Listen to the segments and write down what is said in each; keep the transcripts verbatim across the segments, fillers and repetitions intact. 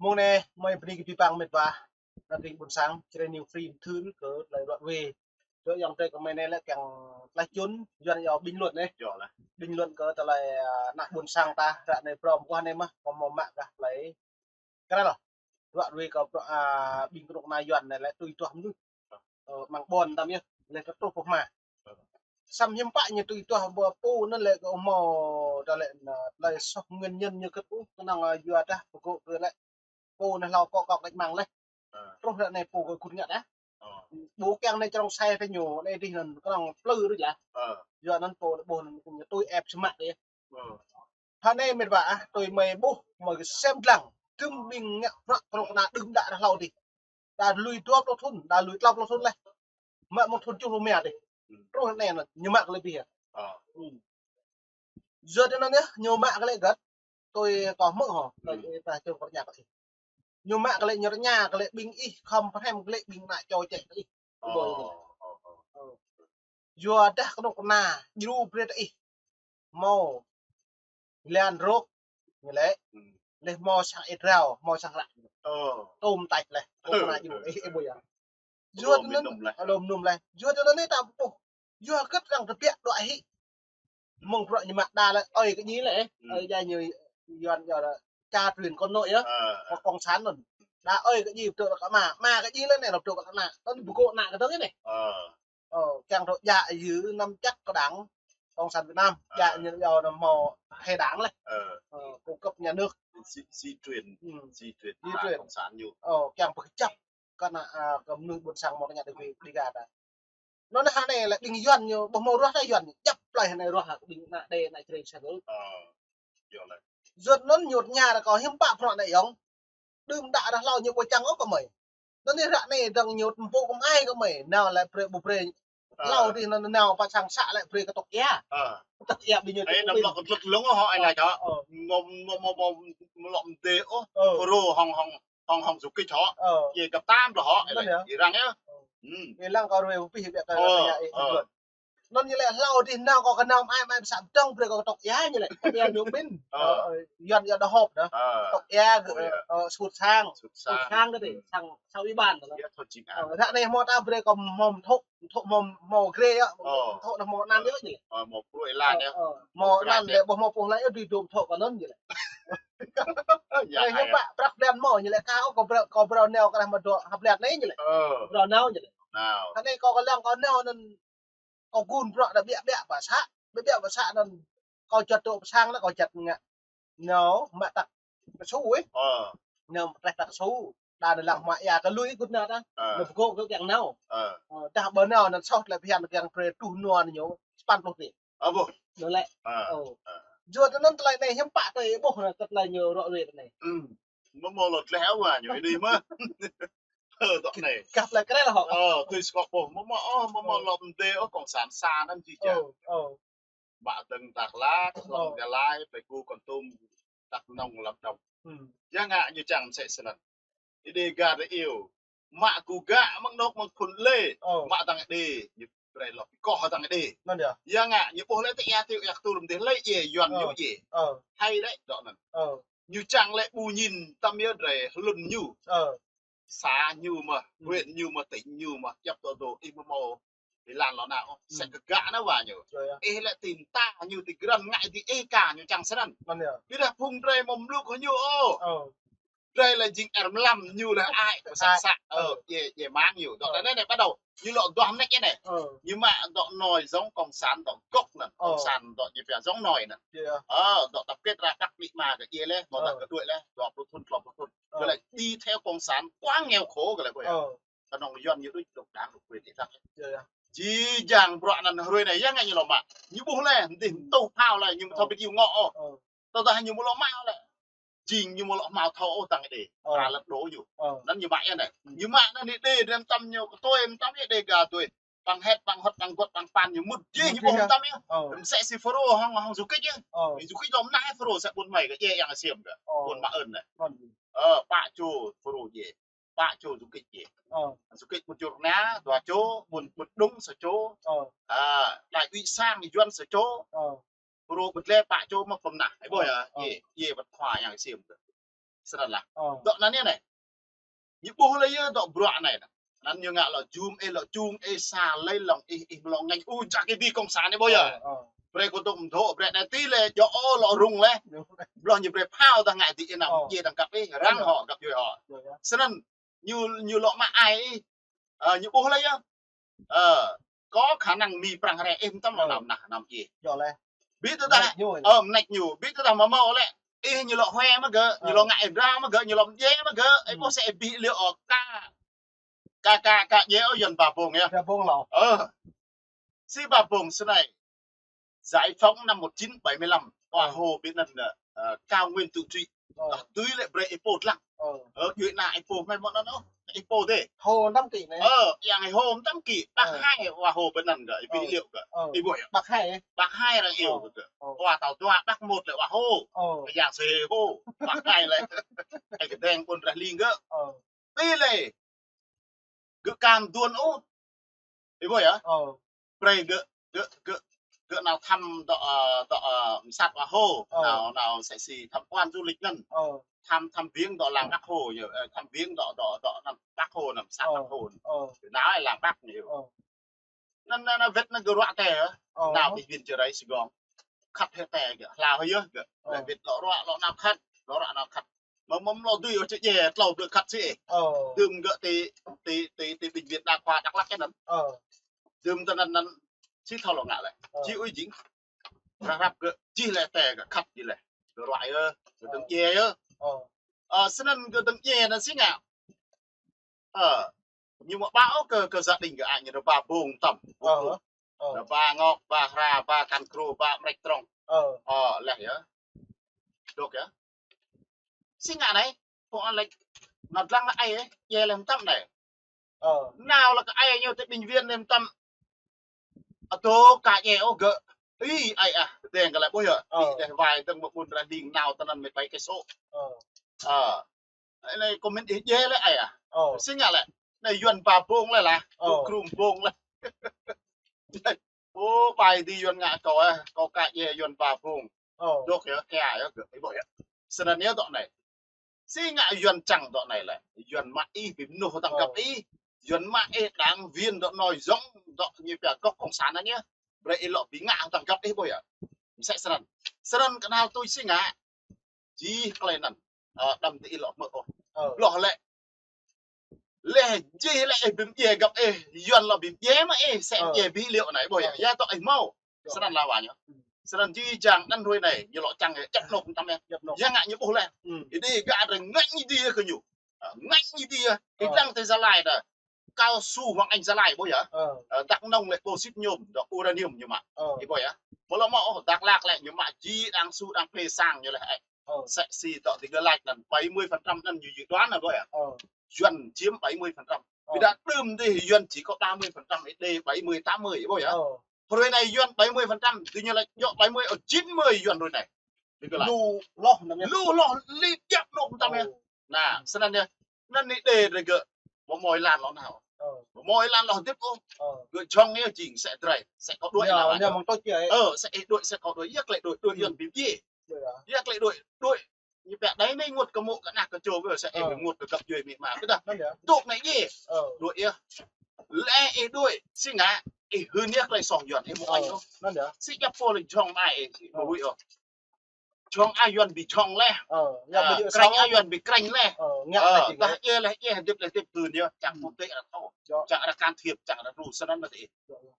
Mông anai, mơi bơni kơ abih bang met wa, ană tring ƀôn sang, Jrai New Free Thưn kơ tơlơi ruă ruê. Tơlơi ayŏng adơi kơ mơi anai lĕ kiăng tơlơi čun, Yuan yua bình luận anai. Yua lah. Bình luận kơ tơlơi, a, ană ƀôn sang ta, ră anai phrâo mơguah anai mơ̆n, kơ mơ̆ mă gah tơlơi. Krăl lah. Ruă ruê kơ phrâo, a, ƀing kơnuk kơna Yuan anai lĕ tui tuah mơnuih. Ơ, mơ̆ng ƀôn tam yơh, lĕ kơ truh pơ hma. Samơ̆ hiư̆m pă ñu tui tuah ƀơ pô anŭn lĕ kơ hmâo, ta lĕ, a, tơlơi soh nguyên nhân ñu kơt ôh, kơnơ̆ng, a, yua dah pơgô̆ kơ lĕ pô anai hlâo kŏ kŏk đĕč măng leh. Truh ră anai pô kơ kŭt ngă dah. Ƀu kiăng anai črông sai tơ ñu, anai dih anŭn kơnơ̆ng plư đôč lah. Yua anŭn pô anai ƀuh anŭn ñu tui ĕp sơmă dih. Hơnai met wa ah, tui mơi ƀuh, mơi kơsem dlăng, dŭm ƀing ngă prăk prŏk ană đưm đă dah hlâo dih. Đa lui dua pluh thŭn, đa lui klâo pluh thŭn leh. Mă mơ̆ng thŭn tơjuh pluh rơma dih. Truh anai anŭn, ñu mă kơ lĕ bih ah. Yua anŭn yơh, ñu mă kơ lĕ găt, tui kâo hmư̆ hŏ, tui ta čơ̆ng pơrñă kơ ih. Ñu mă kơ lĕ ñu rơña kơ lĕ ƀing ih, khŏm pơhrăm kơ lĕ ƀing ană čô čĕ kơ ih. Ơ. Yua dah kơnuk kơna, djru brơi tơ ih. Hmâo. Lan rôk, ñu lĕ. Leh hmâo sang ih rao, hmâo sang ră. Tôm tač leh, kơnuk kơna djru, ih, ih ƀuh yơh. Yua anŭn, lŏm num leh. Yua anŭn anai ta ƀuh. Yua kơ arăng tơbiă đuaĭ hĭ. Mơ̆ng bruă ñu mă đa lĕ, ơi kơ ñu lĕ, ơi djai ñu Yuan yua lĕ cha truyền con nối yơh. Kơ cộng sản anŭn. Đa ơi kơ ñu pơtô kơ ama, ama kơ ñu lĕ anai lŏm pơtô kơ ană. Anŭn pơgô̆ ană kơ tơ̆ng anai. Ơ, kiăng dŏ djă yua nắm chắc kơ đảng Cộng sản Việt Nam. Djă ñu yua anŭn hmâo hai đảng leh. Ơ, cung cấp nhà nước. Di, di truyền, di truyền cộng sản ñu. Ơ, kiăng pơkơjăp kơ ană, a, kơ mơnuih ƀôn sang mơ̆ kơ ñu đe wĭ Dega ta. Anŭn hơnai lĕ ƀing Yuan ñu, ƀuh hmâo ruah ta Yuan ñu, djăp plơi hơnai ruah ƀing ană đe ană Jrai sa kơ. Yua anŭn ñu tơña ră kâo hiư̆m pă phrâo anai yŏng. Đưm đă dah hlâo ñu ƀu čang ôh kơ mơi. Anŭn anai ră anai dơ̆ng ñu tơmpŭ kơ mơi kơ mơi. Nao lĕ brơi ƀu brơi. Hlâo dih anŭn nao pơ sang să lĕ brơi kơ tŏk ia. Tŏk ia ƀing ñu. Ê, tŭ năm ƀing. Lŏ kơ tlŭt lŏng hŏ, ai la čŏ. Mơ̆, mơ̆, mơ̆, mơ̆, mơ̆ lŏm dê ôh. Ơ. Phrâo hŏng, hŏng, hŏng, hŏng du kích hŏ. Ơ. Yê găp tam ƀlŏ hŏ, ơ. Anŭn yơh. Ê răng yơh. Ơ. Ê lăng kâo ruai pơpih biă kơ ơ, ơ. Anŭn ñu lĕ hlâo dih nao kâo kơ nao mơai mơai pơ să pơdơ̆ng brơi kâo tŏk ia ñu lĕ. Tŏk ia ñu ƀing. Ơ. Ơ, Yuan yơh đa hŏp dah. Ơ. Tŏk ia gơ̆, ơ, ơ, sut sang. Sut sang. Sut sang kơ dih, sang, sang ủy ban dah. Ơ, ră anai hmâo ta brơi kâo hmâo thŏk. Thŏk hmâo, hmâo grê yơh. Ơ. Thŏk anŭn hmâo anăn yơh ñu. Ơ, hmâo pruih lan yơh. Ơ, ơ. Hmâo anăn lĕ, ƀu hmâo pruih lan yơh, dui dôm thŏk kơ anŭn ñu lĕ. Ơ, hiư̆m pă, prăk blan hmâo ñu lĕ, kâo kơ brơi, kơ brơi nao kơ dah mă dŏ hăp blan anai ñu lĕ. Ơ. Brơi nao ñu lĕ. Hơnai kâo kơ lăng kâo nao anŭn kâo gun bruă dah biă biă pơ să, biă biă pơ să anŭn kâo juăt dŏ pơ sang anŭn kâo juăt ngă. Nao mă tăk kơsu ih. Ơ. Nao mă tăk kơsu. Đa anŭn lăng mă ia kơ lui kŭt nao ta. Ơ. Nao pơgô̆ kơ kiăng nao. Ơ. Ơ, dah ƀu nao anŭn soh tơlơi phiăn kiăng brơi truh nua anŭn ñu sapăn pluh rơpê. Ơ, ƀuh. Anŭn lĕ. Ơ. Ơ. Yua anŭn tơlơi anai hiư̆m pă tơlơi ƀuh anŭn kơ tơlơi ñu ruă ruê anai. Mơ̆ mơ̆ lŏ tleh wa ñu anai mơ̆. Ơ, tŏ anai. Găp lĕ krĕ lah hŏ. Ơ, tui skok ƀuh. Mơ̆ mơ̆ ôh, mơ̆ mơ̆ lŏm dê ôh, cộng sản sa anŭn či čang. Ơ, ơ. Mă dơ̆ng Dak Lak, lŏm Gia Lai, Pleiku, Kon Tum, Dak Nông, Lâm Đồng. Yua ngă ñu čang mơsĕ snăn. Ih đe gah ih iâu. Mă gŭ gă mơ̆ng anôk mơ̆ng phŭn lĕ. Ơ. Mă dăng đe, ñu brơi lŏ koh dăng đe. Anŭn yơh. Yua ngă ñu ƀuh lĕ tơ ia tơ ia kơ tur mdeh lĕ yê, Yuan ñu yê. Ơ. Hai lĕ dŏ anŭn. Ơ. Ñu čang lĕ ƀu ñin tăm yơh drơi hlŭn ñu. Ơ. Să ñu mơ̆, huyện ñu mơ̆, tỉnh ñu mơ̆, djăp dŏ dŏ, ih mơ̆ hmâo ih lan lŏ nao ôh, sĕ kơ gă nao wa ñu. Ih lĕ tĭng ta ñu ti grăn ngă ti ih ka ñu čang snăn. Anŭn yơh. Ƀiădah phung drơi mơ̆ mluk hŏ ñu ôh. Ơ. Drơi lĕ jing er mlam ñu lĕ ai, pơ să să. Ơ, yê, yê mang ñu. Dŏ anai anai bắt đầu. Ñu lŏ duah mnêč anai. Ơ. Ñu mă dŏ nói giống cộng sản dŏ gốc anŭn. Ơ. Cộng sản dŏ ñu pia giống nói anŭn. Ơ, dŏ tập kết ra đăk ƀĭ ma kơ yê lĕ, mơ̆ đăk kơ đuaĭ lĕ, dua pluh thŭn, klâo pluh thŭn. Ơ. Kơ lĕ đi theo cộng sản quá nghèo khổ kơ lĕ ƀuh yơh. Kơnơ̆ng Yuan ñu đôč dŏ đảng độc quyền ih tăk. Či jang bruă anăn hruê anai yua ngă ñu lŏ mă. Ñu ƀuh lĕ, dih tuh phao lĕ, ñu mơ̆ thâo ƀĭt iâu ngŏ ôh. Tơdah ñu mơ̆ lŏ mă lĕ. Jing ñu mơ̆ lŏ hmâo thâo ôh dăng đe. Ơ. Ra lăt đô ñu. Ơ. Anăn ñu mă yơh anai. Ñu mă anăn đe, đe anăn tăm ñu, kơ tui, tăm yơh đe gah tui. Păng hĕt, păng hŏt, păng guăt, păng pan ñu mŭt jih ñu ƀuh tăm yơh. Ơ. Mơsĕ si Phrâo hŏng, hŏng du kích yơh. Ơ. Du kích lŏm nai Phrâo să ƀuôn mơi kơ yê yang siêm kơ. Ơ. Ƀuôn mă ơn anai. Ơ. Ơ, pă čô Phrâo yê. Pă čô du kích yê. Ơ. Du kích ƀuôn Čur Na, dua čô, ƀuôn, ƀuôn Đŭng sa čô. Ơ. A, đại úy Sang Yuan sa čô. Ơ. Phrâo ƀơ̆t lĕ pă čô mơ̆ pơm nah. Ai ƀuh yơh, yê, yê wăt khua yang siêm kơ. Snăn lah. Dŏ anăn anei. Ñu ƀuh lĕ yơh dŏ bruă anei. Anăn ñu ngă lŏ jum ih, lŏ čung ih, sa lei lŏng ih, ih mlŏ ngă ôh, jak ih ƀing cộng sản anei ƀuh yơh. Brei kơ tŭk mdŏ, brei anei ti lĕ, djŏ ôh lŏ rŭng leh. Blŏh ñu brei phao dah ngă ti ih nao, djiê dăng găp ih, răng hŏ, găp djuê hŏ. Snăn, ñu, ñu lŏ mă ai ih. Ơ, ñu ƀuh lĕ yơh. Ơ, có khả năng Mi Prăng rai ih mtam lŏ nao mnah, nao mdjiê. Ƀiă tơdah, ơ, mnêč ñu. Ƀiă tơdah mâo mâo lĕ, ih ñu lŏ hue mơ̆ gơ̆, ñu lŏ ngă ih mdra mơ̆ gơ̆, ñu lŏ mdjiê mơ̆ gơ̆, ih ƀuh sĕ ih ƀuh liu ôh ka, ka, ka, ka djiê ôh Yuăn ba bông yơh. Ba bông lŏ. Ơ. Si ba bông snei. Giải phóng năm một chín bảy mươi lăm, Hoa Hô Việt Nam, ờ, cao nguyên tự trị. Dah tui lĕ brei ih pô lăng. Ơ, djuê ana ih pô mơ̆ mơ̆ anăn ôh, ih pô dê. Hô năm kỷ anei. Ơ, yang ih hô năm kỷ, Bác hai Hoa Hô Việt Nam gơ̆, ih ƀuh liu gơ̆. Ih ƀuh yơh. Bác hai. Bác hai arăng iâu gơ̆. Hoa tao dua, Bác một lĕ Hoa Hô. Yang sơ hô, Bác hai lĕ. Ih kơdeng ƀuôn Rah Ling gơ̆. Ti lĕ. Gơ̆ ka mduôn ôh. Ih ƀuh yơh. Brei gơ̆, gơ̆, gơ̆, gơ̆ nao thăm dŏ, ơ, dŏ, ơ, msat Hoa Hô. Nao, nao sĕ si tham quan du lịch anăn. Thăm, thăm viếng dŏ làng Bác Hồ, yơh, ơ, thăm viếng dŏ, dŏ, dŏ anăn Bác Hồ anăn, msat Bác Hồ anăn. Nao làng Bác anei. Anăn, anăn, anăn wơ̆t anăn gơ̆ ruă tê, ơ. Nao ƀing Việt Nam rai Sài Gòn. Khăt hĕ tê gơ̆, hlao hĕ yơh gơ̆. Lĕ wơ̆t lŏ ruă, lŏ nao khăt, lŏ ruă nao khăt. Mơ̆, mơ̆, mơ̆ lŏ dưi ôh či djiê, tlâo blư̆ khăt si. Dơ̆m gơ̆ ti, ti, ti, ti bệnh viện đa khoa Dak Lak anăn. Dơ̆m tơ anăn anăn, si thâo lŏ ngă lĕ. Či ui jing. Rap rap gơ̆, jih lĕ tê gơ̆, khăt jih lĕ. Gơ̆ ruă yơh, gơ̆ dơ̆ng djiê yơh. Ơ, snăn gơ̆ dơ̆ng djiê anăn si ngă. Ơ, ñu mă ƀuh kơ, kơ gia đình gơ̆ ai ñu ba bông tăm. Ba ngŏk, ba hra, ba kăn krô, ba mrĕč trong. Ơ, leh yơh. Dôk yơh. Si ngă anei, pô anăn lĕ, nao dlăng lĕ ai, ơ, djiê lĕ mtam anei. Nao lĕ kơ ai ñu ti bệnh viện anei mtam. Adôh ka djiê ôh gơ̆. Ih, ai ah, deng kơ lĕ ƀuh yơh. Ih deh wai dơ̆ng mơ̆ ƀuôn Rah Ling nao tơ anăn mĕt pai kơ sô. Ơ. Anei comment ih djiê lĕ ai ah. Si ngă lĕ. Anei Yuăn ba bông lĕ lah. Ơ. Krum bông lĕ. Ô, ƀai di Yuăn ngă kâo ah, kâo ka djiê Yuăn ba bông. Dôk yơh, kơ ai yơh, gơ̆, ih ƀuh yơh. Snăn yơh dŏ anei. Si ngă Yuăn čang dŏ anei lĕ. Yuăn mă ih ƀing mnuih hơtăng găp ih. Yuăn mă ih đảng viên dŏ nói giọng dŏ ñu pia gốc cộng sản anăn yơh. Brei ih lŏ ƀing ngă hơtăng găp ih ƀuh yơh. Msĕ snăn. Snăn kơnăl tui si ngă. Jih klei anăn. Ơ, đăm ti ih lŏ mơ̆ ôh. Blŏh lĕ. Leh jih lĕ ih ƀing djiê găp ih. Yuăn lŏ ƀing djiê mơ̆ ih. Sĕ djiê ƀing liu anei ƀuh yơh. Yơh dŏ ih mâo. Snăn lah wa ñu. Snăn jih jang anăn hruê anei, ñu lŏ čang ih, djăp anôk mtam yơh. Djăp anôk. Yơh ngă ñu ƀuh leh. Ih dih gơ̆ arăng ngă ñu dih kơ ñu. Ơ, ngă ñu dih, ih dlăng ti Gia Lai dah. Cao su Hoàng Anh Gia Lai ƀuh yơh. Ơ, Đắk Nông lĕ bô xít nhôm, dŏ uranium ñu mă. Ih ƀuh yơh. Mơ̆ lŏ mă ôh, Dak Lak lĕ ñu mă jih đang su đang pê sang ñu leh ai. Sĕ si dŏ ti gơ̆ lač anăn bảy mươi phần trăm anăn ñu dự đoán anăn ƀuh yơh. Yuăn chiếm bảy mươi phần trăm. Ƀiădah đưm dih Yuăn chỉ có ba mươi phần trăm, ih dê bảy mươi tám mươi ƀuh yơh. Hruê anei Yuăn bảy mươi phần trăm, ti ñu lač djŏ bảy mươi, ơ, chín mươi Yuăn hruê anei. Ti gơ̆ lač. Lu hloh anăn yơh. Lu hloh li djăp anôk mtam yơh. Nah, snăn yơh. Anăn ih dê drei gơ̆. Mơ̆ mâo êlan lŏ nao. Mơ̆ mâo êlan lŏ hdĭp ôh. Gơ̆ jhŏng yơh jing sĕ drei. Sĕ kâo đuaĭ nao wa ñu. Ơ, sĕ ih đuaĭ, sĕ kâo đuaĭ, yơh klei đuaĭ, đuaĭ Yuăn ƀing djiê. Yơh klei đuaĭ, đuaĭ. Ñu pia đei mei ngŭt kơ mô̆ kơ anak kơ čô gơ̆, sĕ ih ngŭt kơ găp djuê amĭ ama. Tơdah dôk anei djiê. Đuaĭ yơh. Leh ih đuaĭ, si ngă, ih hưn yơh klei soh Yuăn, ih mơ̆ ôh. Si djăp pô lĕ jhŏng ai ih, ih mơ̆ huĭ ôh. Jhŏng ai Yuăn ƀu jhŏng leh. Ơ, krĕč ai Yuăn ƀu krĕč leh. Dah djiê leh djiê, hdĭp leh hdĭp tui anei, čang quốc tế arăng thâo. Čang arăng can thiệp, čang arăng rŭ, snăn mơ̆ ti.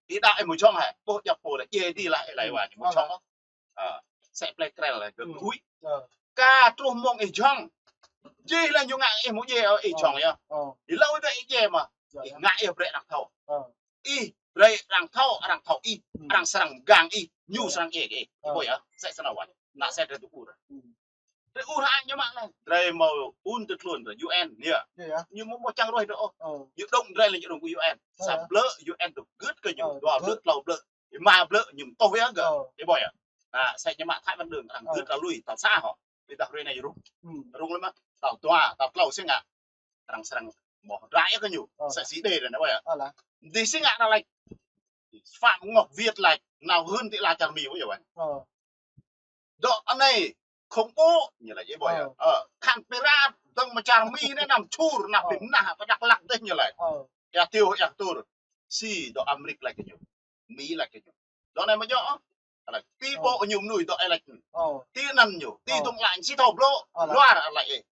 Ih đa ih mơ̆ jhŏng hă, ƀuh djăp pô leh djiê dih lah, ih lĕ wa ñu mơ̆ jhŏng. Ơ, sĕ plei krel leh, gơ̆ huĭ. Ka truh mông ih jhŏng. Jih leh ñu ngă ih mơ̆ djiê, ơ, ih jhŏng yơh. Ih lâo ih ƀĕ ih djiê mơ̆. Ih ngă ih brei arăng thâo. Ih brei arăng thâo, arăng thâo ih, arăng srăng mgang ih, ñu srăng ih, ih. Ih ƀuh yơh, sĕ snăn wa. Nă sĕ drei tŭ ur. Drei ur hă ñu mă leh. Drei mâo ƀun tơ tluôn drei U N yơh. Ñu mơ̆ mâo čang ruai drei ôh. Ñu dŏng drei lĕ ñu dŏng kơ U N. Sa blư̆ U N dŏng gưt kơ ñu, dua blư̆, tlâo blư̆, êma blư̆ ñu mtuh yơh gơ̆. Ih ƀuh yơh. Nă, sĕ ñu mă Thái Văn Đường arăng gưt arăng lui, tal sa hŏ. Ƀiădah hruê anei rŭng. Rŭng leh mơ̆, tal dua, tal tlâo si ngă. Arăng srăng mơ̆ rai kơ ñu. Sĕ si dê drei anei ƀuh yơh. Dih si ngă anăn lač. Phạm Ngọc Việt lač, nao hưn ti ala čar Mi ƀuh yơh wa. Dŏ anei, khủng bố, ñu laĭ, ih ƀuh yơh. Ơ. Ơ, khăn pơrat, dơ̆ng mơ̆ng čar Mi anai anăm čur, anăm pơnah, pơ Dak Lak dih ñu laĭ. Ơ. Ih tiu, ih atur. Si dŏ Amrik laĭ kơ ñu. Mi laĭ kơ ñu. Dŏ anai mơ̆ djŏ. Laĭ, ti ƀô̆ ñu mơnuih dŏ ih laĭ. Ơ. Ti anăn ñu, ti dŏng laĭ, si thâo blŏ. Ơ, laĭ. Luar laĭ ih.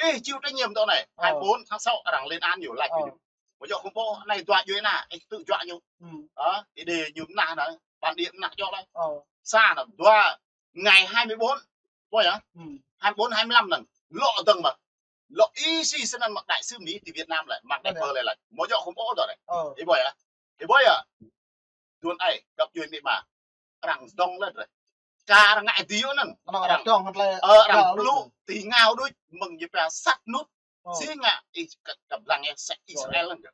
Ih chịu trách nhiệm dŏ anai. Ơ. Hai mươi bốn tháng sáu arăng lên án ñu laĭ kơ ñu. Mơ̆ djŏ khủng bố anai dua djuai ană, ih tŭ djuai ñu. Ơ, ih đe ñu mơnah anai, bản địa mơnah djŏ laĭ. Ơ. Sa anai dua ngày hai mươi bốn. Ƀuh yơh. Hai mươi bốn, hai mươi lăm anăn. Lŏ dơ̆ng mơ̆. Lŏ ih si snăn mơ̆ đại sứ Mi ti Việt Nam laĭ, mă đe pơ laĭ laĭ. Mơ̆ djŏ khủng bố dŏ anai. Ơ. Ih ƀuh yơh. Ih ƀuh yơh. Duôn ai, găp djuai amĭ ama. Arăng dŏng laih drơi. Kar ngă dih anăn. Arăng dŏng laih. Ơ, arăng blŭ, ti ngao đuč, mơ̆ng ñu pia sat nut. Ơ. Si ngă, ih kăp, kăp lăng yơh, sĕ Israel anăn.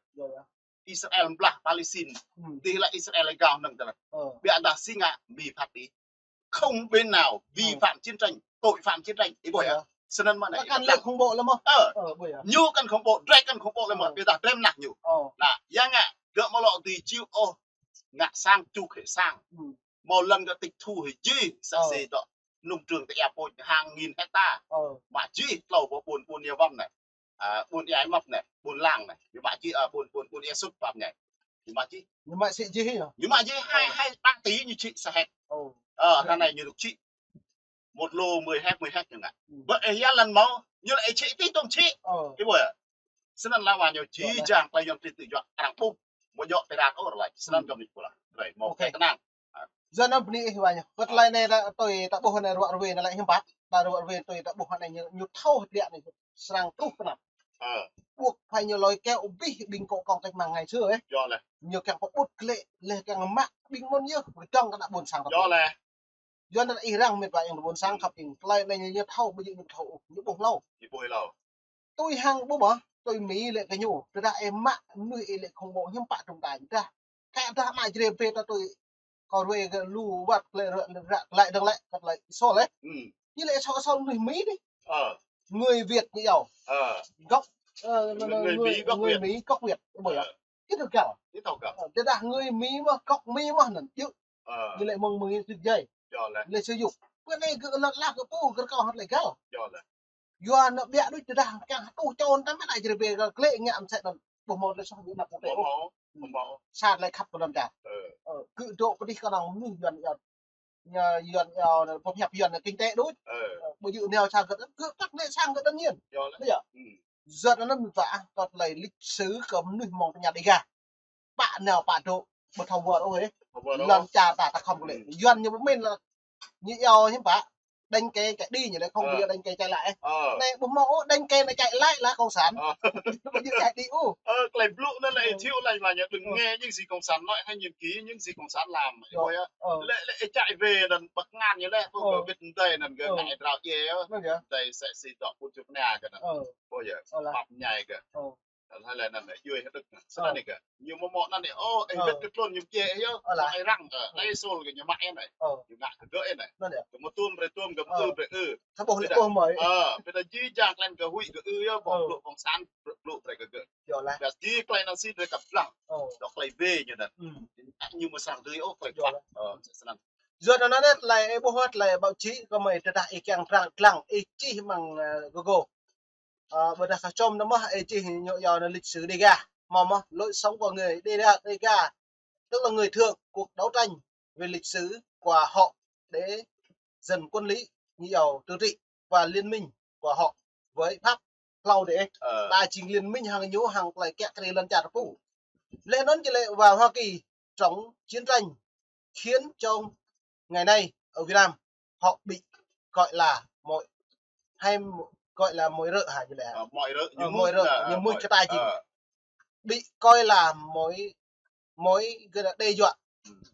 Israel blah Palestine. Dih laĭ Israel gao anăn tơlơi. Ơ. Biă dah si ngă, Mi phat ih. Không bên nào vi phạm chiến tranh, tội phạm chiến tranh. Ih ƀuh yơh. Snăn mơ̆ anai. Kăn lĕ khủng bố lĕ mơ̆. Ơ. Ơ, ƀuh yơh. Ñu kăn khủng bố, drơi kăn khủng bố lĕ mơ̆. Ơ. Ƀiădah drơi mơnah ñu. Ơ. Anai, ya ngă, gơ̆ mơ̆ lŏ dưi chịu ôh. Ngă sang čuk hĭ sang. Mơ̆ lŏn gơ̆ tịch thu hĭ jih, sa si dŏ nông trường ti ia pôč hàng nghìn hecta. Ơ. Mă jih tlâo ƀuôn, ƀuôn Ia Wăm anai. Ơ, ƀuôn Ia Măp anai, ƀuôn Lang anai. Ñu mă jih, ơ, ƀuôn, ƀuôn, ƀuôn Ia Sŭt pap anai. Ñu mă jih. Ñu mă sĭ jih yơh. Ñu mă jih hai, hai ba tỉ ñu čih sa hek. Ơ, anai ñu dŏ čih. Một lô mười héc, mười héc ñu ngă. Bơ ih ya lăn mâo, ñu lĕ ih čih ti tŏng čih. Ih ƀuh yơh. Snăn laĭ wa ñu jih jang tơlơi yuăn klin tŭ djuai arăng ƀuh. Mơ̆ djŏ tơrat ôh laĭ. Snăn gơ̆ ñu pơlah. Drơi, mâo kơ kơnang. Yua anăn bơni ih wa ñu. Wơ̆t tơlơi anai ta tui ta ƀuh anai ruă ruê anai lĕ hiư̆m pă. Ta ruă ruê tui ta ƀuh anai ñu, ñu thâo hơdră anai srăng truh pơ anăp. Ơ. Ƀuh phải ñu lôi kéo abih ƀing kŏ kông cách mạng ngày xưa ih. Yơh laih. Ñu kiăng pơƀut klĕ, lĕ kiăng mă ƀing anŭn yơh, pơdơ̆ng kơ ană ƀuôn sang ta. Yơh laih. Yua anăn ih răng mĕt wa ih ƀuôn sang khăp ih. Tơlơi anai ñu, ñu thâo, ƀu djơ̆ ñu thâo, ñu ƀuh hlâo. Ñu ƀuh hlâo. Tui hăng ƀuh mơ̆, tui Mi lĕ kơ ñu. Tơdah ih mă mơnuih ih lĕ khủng bố hiư̆m pă trŭm ta. Tơdah. Kơ tơdah ană Jrai brơi ta tui. Kơ ruê kơ lu wăt klĕ ră, ră, klĕ dơ̆ng lĕ, kơ klĕ Sôl lĕ. Ñu lĕ Sôl, Sôl mơnuih Mi dih. Ơ. Người Việt ñu yơh. Ơ. Gốc, ơ, người, người Mi gốc Việt. Ih ƀuh yơh. Ih thâo găl. Ih thâo găl. Ơ, tơdah người Mi mơ̆, gốc Mi mơ̆ anăn. Yơh. Ơ. Ñu lĕ mơ̆ng Mi tuyệt vời. Yơh laih. Lĕ sử dụng. Bơ anai gơ̆ lăt lăk gơ̆ pô, gơ̆ kâo hăt lĕ găl. Yơh laih. Yua anăn biă đuč tơdah kiăng hơtuh čôn tăm ană Jrai brơi kơ klĕ ngă msĕ anăn. Ƀuh mâo tơlơi soh ñu anăp pô tê ôh. Ƀuh mâo. Ƀuh mâo. Sat lĕ khăp kơ lŏn čar. Ơ. Ơ, gơ̆ dŏ pơdih kơnơ̆ng mơnuih Yuăn, Yuăn. Ñu Yuăn, Yuăn, pơhiăp Yuăn kinh tế đuč. Ơ. Ơ, ƀu djơ̆ nao sang gơ̆, gơ̆ tăk lĕ sang gơ̆ đương nhiên. Yơh laih. Ƀiă. Yua anăn mơ̆ ta, tơlơi lịch sử kơ mơnuih mơ̆ng tơña Đêga. Pă nao pă dŏ, ƀu thâo wơr ôh ih. Thâo wơr ôh. Lŏn čar ta ta khŏm kơ lĕ. Yuăn ñu pơmĭn lĕ ñu yua hiư̆m pă. Đánh kẻ chạy đi, ñu lĕ không bao giờ đánh kẻ chạy lại. Ơ. Anai ƀuh mâo ôh, đánh kẻ nó chạy lại là cộng sản. Ơ. Ƀu djơ̆ chạy đi ôh. Ơ, klei blŭ anăn lĕ ih thâo laih wa ñu đừng nghe những gì cộng sản nói hay nhìn kỹ những gì cộng sản làm. Ơ. Ih ƀuh yơh. Ơ. Lĕ, lĕ ih chạy về anăn ƀăk ngăn ñu lĕ, ƀuh gơ̆ wĭt mơdơi anăn gơ̆ ngă drao djai yơh. Anăn yơh. Mơdơi sĕ si dŏ ƀuôn čŭk anai kơ anăn. Ơ. Ƀuh yơh. Ơ laih. Pap ñai gơ̆. Ơ. Tơlơi anăn anai, yua hơdră. Snăn anai kơ. Ñu mơ̆ mơ̆ anăn anai, ơ, ih wĭt kơ tlôn ñu pơjĕ yơh. Ơ laih. Mă ih răng, ơ, anai Sôl kơ ñu mă anai. Ơ. Ñu ngă kơ gơ̆ anai. Anăn yơh. Kơ mơ̆ tuôm brơi tuôm, kơ mơ̆ ư brơi ư. Thâo ƀuh lĕ ƀuh mơ̆. Ơ, ƀiădah jih jang klei anăn gơ̆ huĭ gơ̆ ư yơh, ƀuh blŭ cộng sản, blŭ, blŭ brơi kơ gơ̆. Yơh laih. Ƀiădah jih klei anăn si drơi kăp blang. Ơ. Dŏ klei bê ñu anăn. Ñu mơ̆ srăng dưi ôh klei kăp. Ơ, snăn. Yua anăn anai tơlơi ih ƀuh tơlơi báo chí kơ mơi tơdah ih kiăng trăng, trăng, ih čih mơ̆ng, ơ, Google. Ơ, ƀiădah kơ čom anăn mơ̆, ih čih ñu yua anăn lịch sử Đêga. Mơ̆ mơ̆, lối sống của người Đêga, Đêga, tức là người Thượng quốc đấu tranh về lịch sử của họ để dần quân lý, ñu yua tự trị và liên minh của họ với Pháp hlâo dih. Ơ. Ta jing liên minh hăng ñu hăng tơlơi kiă kriê lŏn čar ta pô. Leh anŭn či lĕ vào Hoa Kỳ chống chiến tranh, khiến cho ngày nay ở Việt Nam họ bị gọi là mọi, hay gọi là mọi rợ hả, ñu lĕ hả? Ơ, mọi rợ, ơ, ñu mọi rợ, ñu mŭt kơ ta jing. Ơ. Bị coi là mối, mối, gọi là đe dọa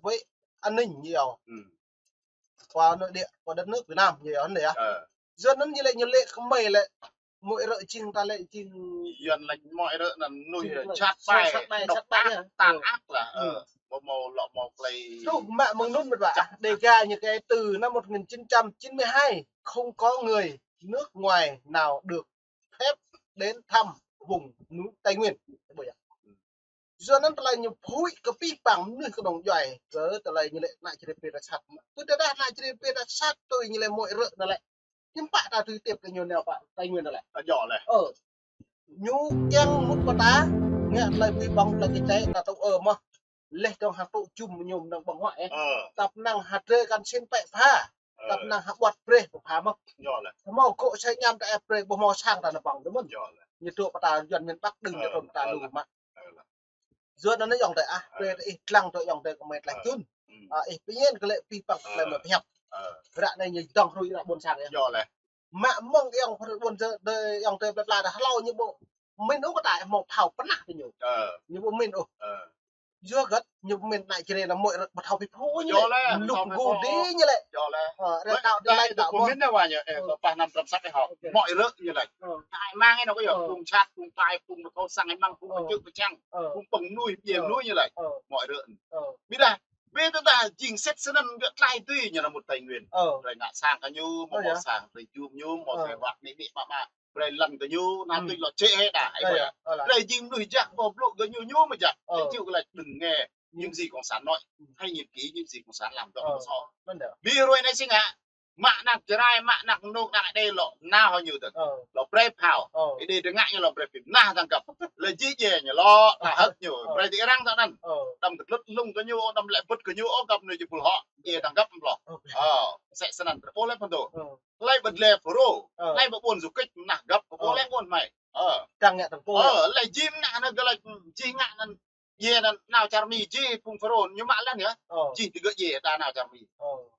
với an ninh nhiều. Qua nội địa, qua đất nước Việt Nam nhiều hơn đấy. Ơ. Yua anăn ñu lĕ, ñu lĕ kơ mơi lĕ, mọi rợ jing ta lĕ jing. Yuăn laĭ mọi rợ anăn mơnuih jhat ƀai, độc ác, tàn ác lah. Ơ. Ƀu mâo lŏ mâo klei. Truh mă mơ̆ng anŭn mĕt wa. Đêga ñu kơ từ năm một nghìn chín trăm chín mươi hai, không có người nước ngoài nào được phép đến thăm vùng núi Tây Nguyên. Yua anăn tơlơi ñu phui kơ pih păng mơnuih kơnơ̆ng djuai, kơ tơlơi ñu lĕ ană Jrai brơi ta sat. Tui tơdah ană Jrai brơi ta sat tui ñu lĕ mọi rợ anăn lĕ. Hiư̆m pă ta tui tiếp kơ ñu nao pơ Tây Nguyên lĕ. Ơ, ñu kiăng mŭt pơ ta, ngă tơlơi ƀuh ƀơ̆ng tơlơi kơčĕ ta tŭ ơ mơ̆. Leh dong hăng tŭ jum ñu mơnơ̆ng ƀơ̆ng huă ĕh. Tap năng hơdrơi kăn sin pĕ pha. Tap năng hơƀuăt brơi pơ pha mơ̆. Hmâo gŏ sai ñam ta ĕp brơi, ƀu hmâo sang ta nao ƀơ̆ng tơ mơ̆n. Ñu dŏ pơ ta Yuan miền Bắc đưm ñu trôm ta lu mă. Yua anŭn yơh ayŏng adơi ah, brơi ih lăng tơ ayŏng adơi kơ mơi tlaih čun. Ih pơñen kơ lĕ pih păng tơlơi mơi pơhiăp. Ră anai ñu dŏng hrui ră ƀôn sang ĕh. Mă mơ̆ng ayŏng hrui ƀôn sang, ayŏng adơi plơi pla ta hlâo ñu ƀu min ôh kơ ta hmâo phao pơnah tơ ñu. Ñu ƀu min ôh. Yua hơget ñu ƀu min ană Jrai anŭn mơ̆ rơ̆k ƀu thâo pih phu ñu lĕ. Lŭk gô đĭ ñu lĕ. Rơ̆k đaŏ đĭ laĭ đaŏ ƀu min anai wa ñu, ơ, pah năm trăm săk ĕh hŏ. Mơ̆ rơ̆k ñu lĕ. Ai mang ĕh nŏ kơ yơh, phung čat, phung tai, phung kơ sang ĕh mơ̆ng, phung kơ čư̆ kơ čang, phung pơ̆ng mơnuih, ƀiă mơnuih ñu lĕ. Mơ̆ rơ̆k. Ƀiă đah. Ƀiă tơdah jing sĭt snăn gơ̆ tlaih tui ñu nao mŭt Tây Nguyên. Brơi ngă sang kơ ñu, mơ̆ mơ̆ sang, brơi jum ñu, mơ̆ brơi wăt mĭ mĭ mă mă. Brơi lăng kơ ñu, nao tui lŏ čĕ hĕ đah, ih ƀuh yơh. Brơi jing mơnuih jak, ƀu blŭ kơ ñu, ñu mơ̆ jak. Ih či kơ laĭ đừng nghe những gì cộng sản nói, hãy nhìn kỹ những gì cộng sản làm, dŏ mơ̆ sô. Ƀiă hrơi anai si ngă, mă ană Jrai, mă ană Mnông, ană Êđê lŏ nao hăng ñu tơ̆n. Lŏ brơi phao. Êđê dơngă ñu lŏ brơi phim nah dăng găp. Lĕ jih jĕ ñu lŏ, ta hơ̆k ñu. Brơi ti arăng ta anŭn. Đăm kơtlŭt hlung kơ ñu, đăm lĕ bŭt kơ ñu, ơ găp ñu jơpul hŏ. Jĕ dăng găp mơ̆ lŏ. Ơ, mơsĕ snăn, brơi ƀuh lĕ phŭn tơ. Lĕ bơ̆t lĕ Pharaoh. Lĕ ƀu ƀuôn du kích, nah găp, ƀu lĕ ƀuôn mơi. Ơ. Tăng ngă tăng pô. Ơ, lĕ jing nah anŭn gơ̆ lĕ, jing ngă anŭn, jing ngă anŭn nao čar Mi, jing phung Pharaoh, ñu mă lăn yơh. Jing tơ gơ̆ jing đa nao čar Mi.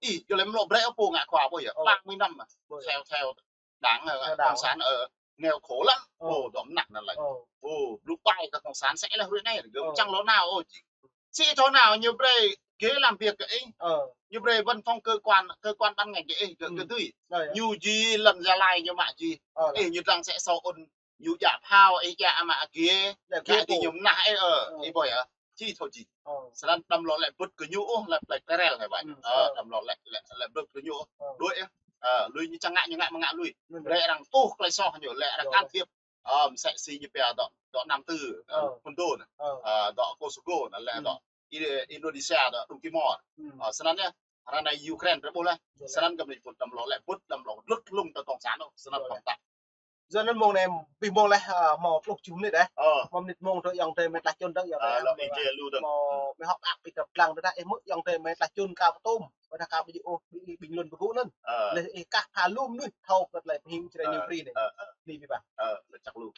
Ih, gơ̆ lĕ mlŏ brơi ôh pô ngă khua ƀuh yơh. Păng mĭ năm. Theo, theo đảng, ơ, cộng sản, ơ, nghèo khổ lắm. Ơ. Ơ, dŏ mơnă anŭn lĕ. Ơ, blŭ ƀai kơ cộng sản sĕ lĕ hrơi anai, gơ̆ čang lŏ nao, ơ, jing. Sĭ thâo nao ñu brơi ghế làm việc kơ ih. Ñu brơi văn phòng cơ quan, cơ quan ban ngành kơ ih, kơ, kơ tui. Ñu jing lăn Gia Lai ñu mă jing. Ih ñu dăng sĕ sô ôn, ñu djă phao, ih djă mă ghế, djă ti ñu mơnă ih, ơ, ih ƀuh yơh. Či thâo jing. Snăn đăm lŏ lĕ bŭt kơ ñu ôh, lĕ plei Karel hĕ ƀai. Ơ, đăm lŏ lĕ, lĕ, lĕ bŭt kơ ñu ôh. Đuaĭ yơh. Ơ, lui ñu čang ngă ñu ngă mơ̆ ngă lui. Brơi arăng tuh tơlơi soh ñu, lĕ arăng can thiệp. Ơ, mơsĕ si ñu pia dŏ, dŏ Nam Tư, ơ, Phun Đôn, ơ, dŏ Kosovo, anŭn lĕ dŏ Indonesia, dŏ Đông Timor. Ơ, snăn yơh, ră anai Ukraine brơi ƀuh lĕ. Snăn gơ̆ mơ̆ pŭn đăm lŏ lĕ bŭt, đăm lŏ lŭt hlung tơ cộng sản ôh, snăn pơ̆ng tăk. Yua anŭn mông anai, ƀing mông lĕ, ơ, hmâo pluh tơjuh mơnit ĕh. Hmâo mơnit mông tơ ayŏng adơi mơi tlaih čun dơ̆ng, ayŏng adơi. Lŏ ih dê lu dơ̆ng. Hmâo mơi hŏk ăk ƀing găp lăng tơdah ih mơ̆ ayŏng adơi mơi tlaih čun kâo pơtŭm. Ƀiă đah kâo ƀu djơ̆ ôh, ƀing, ƀing lŏn pơgŭ anŭn. Lĕ ih kah pha lu mơnuih thâo kơ tơlơi pơhing Jrai ñu brơi anai. Anai ƀiă ƀă. Ơ, lĕ čang lu.